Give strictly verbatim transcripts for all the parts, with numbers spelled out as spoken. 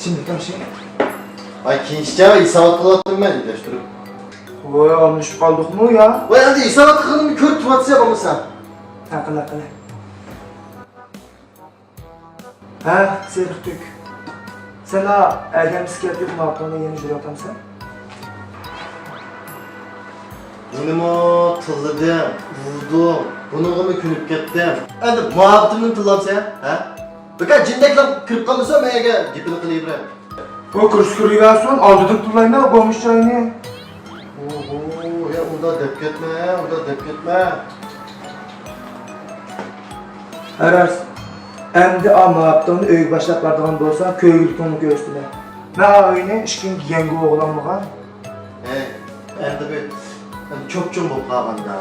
ئىچىملىك ئاشۇ. ۋاي، كېيىنچە ھېسابات قىلىۋاتىمەن ئىلەشتۈرۈپ. ۋاي، ئالمىشىپ قالدۇقمۇ يا؟ ۋاي، ئەمدى ھېسابات قىلغىنىمنى كۆرۈپ تۇرۇۋاتىسىز يا بولمىسا. ھە، قىلە، قىلە. ھە، سېرىق تۈك. سەن ھا ئەگەمسىز گەپ يوق ماپىڭنى يەنە يۈرۈۋاتامسەن؟ بۇنىمۇ تىللىدىم، ئۇردۇم، بۇنىڭغىمۇ كۆنۈپ كەتتىم. ئەمدى مۇھەببىتىمنى تىللامسەن، ھە؟ بىكار جىندەكلا كىرىپ قالمىسا مەن ئەگەر گېپىنى قىلىۋېرەي. بۇ كۇرسكا يۈرۈۋەرسۇن، ئالدىدىن تىللايمەن بولمىش جايىنى. ئوھو، يا ئۇنداق دەپ كەتمە، ئۇنداق دەپ كەتمە. ھە راست. ئەمدى ئا مۇھەببىتىڭنى ئۆيگە باشلاپ بارىدىغان بولساڭ، كۆيگۈلۈكۈڭنى كۆرسىتىمەن. مەن ئا ئۆينى ئىككىنچى يەڭگە ئوغلانمىغان. ھەي، ئەمدى بىر، ئەمدى چوپچوڭ بولۇپ قالغاندا،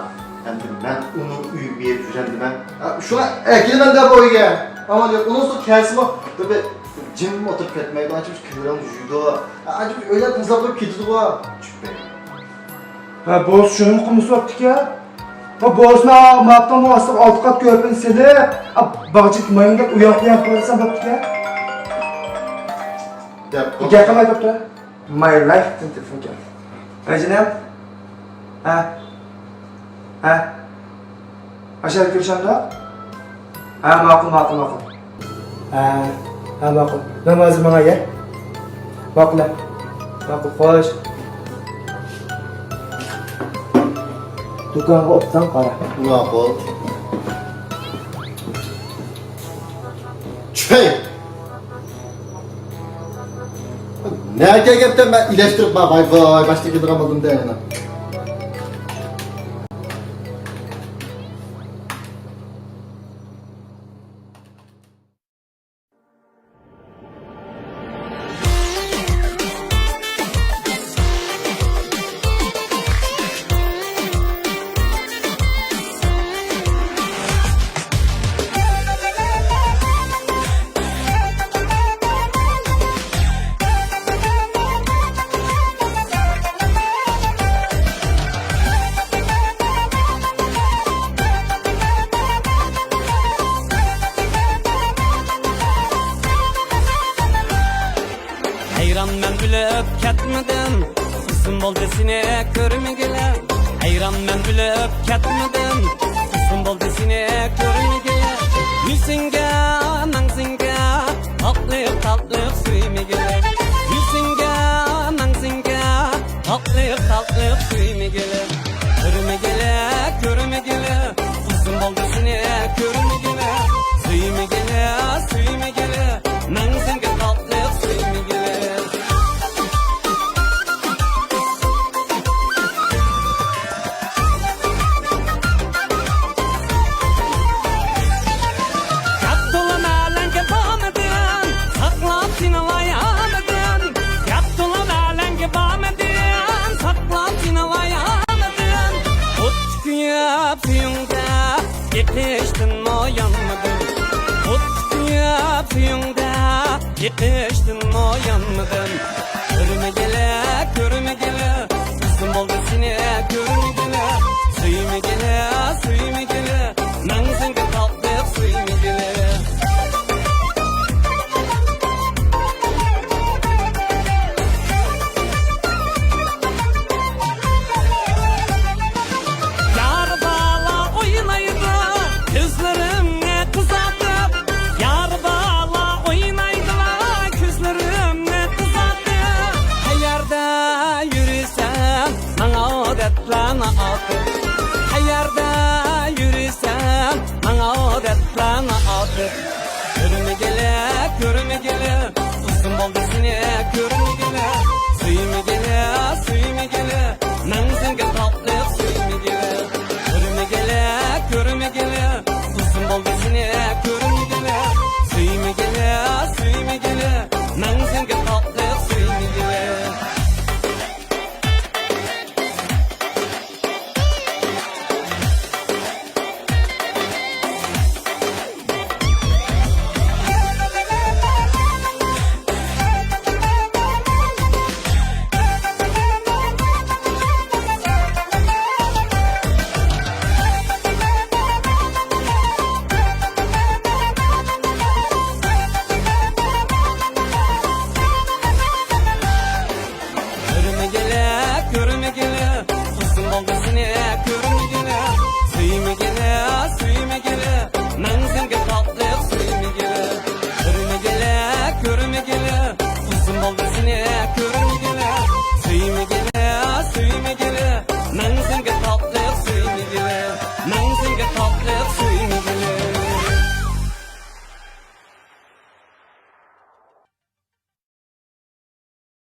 ئەمدى مەن ئۇنىڭ ئۆيىگە بېرىپ يۈرەمدىمەن. ئا، شۇڭا ئەكېلىمەن دە بۇ ئۆيگە. ئامان يوق، ئۇنىڭسىز كەلسىمۇ، بىر، بىر جىم ئولتۇرۇپ كەتمەيدۇ، ئانچە بىر كىرلىرىڭنى يۇيىدۇ. ئا، ئانچە بىر ئۆيلەر تازىلاپ قويۇپ كېتىدىغۇ. چۈشۈپ بەر. ھە، بولسا شۇنىمۇ قىلمىسا بوپتىكەن. ھە، بولسىنا ماپتىن ئاستىغا ئالتە قات كۆرپىنى سېلىپ، ھە، باغچە مايىندەك ئۇياق بۇياق قىلسام بوپتىكەن. دەپ گەپ قىلماي تۇرۇپتۇ. My life دىن تېلېفون كەلدى. ھە، جېنىم. ھە. ھە. ئاشۇ يەردە كۆرۈشەمدۇق؟ ھە، ماقۇل، ماقۇل، ماقۇل. ھە، ھە، ماقۇل. مەن ھازىر ماڭاي، يە. ماقۇل، ھە. ماقۇل، خوش. دۇكانغا ئوبدان قارا. ماقۇل. چۈشەي! نەگە كەلگەنتىم مەن ئىلەشتۈرۈپ، ۋاي، ۋاي، باشتا كېلىدىغان بولدۇم دە يەنە. ھەيرانمەن ئۆلۈپ كەتمىدىم، ئۇزۇن بولدى سېنى كۆرمىگىلى. ھەيرانمەن ئۆلۈپ كەتمىدىم، ئۇزۇن بولدى سېنى كۆرمىگىلى. يۈزۈڭگە، مەڭزىڭگە تاتلىق، تاتلىق سۆيمىگىلى. يۈزۈڭگە، مەڭزىڭگە تاتلىق، تاتلىق سۆيمىگىلى. كۆرمىگىلى، كۆرمىگىلى، ئۇزۇن بولدى سېنى كۆرمىگىلى. سۆيمىگىلى، سۆيمىگىلى، مەڭزىڭگە تاتلىق سۆيمىگىلى. گەپ تولا مەلەڭگە بارمىدىم، ساقلاپ سېنى ۋاي ئالىدىم. گەپ تولا مەلەڭگە بارمىدىم، ساقلاپ سېنى ۋاي ئالىدىم. ئوت كۆيۈپ سۈيۈڭدە، ئېقىشتىنمۇ يانمىدىم. ئوت كۆيۈپ سۈيۈڭدە، ئېقىشتىنمۇ يانمىدىم. كۆرمىگىلى، كۆرمىگىلى، ئۇزۇن بولدى سېنى كۆرمىگىلى. سۆيمىگىلى، سۆيمىگىلى، مەڭزىڭگە تاتلىق سۆيمىگىلى. يار بالا ئوينايدۇ كۆزلىرىمنى قىزارتىپ، يار بالا ئوينايدۇلا كۆزلىرىمنى قىزارتىپ. قەيەردە يۈرسەم، ماڭا دەپلەرنى ئاتىپ. قەيەردە يۈرسەم، ماڭا دەپلەرنى ئاتىپ. كۆرمىگىلى، كۆرمىگىلى، ئۇزۇن بولدى سېنى كۆرمىگىلى. سۆيمىگىلى، سۆيمىگىلى، مەڭزىڭگە تاپ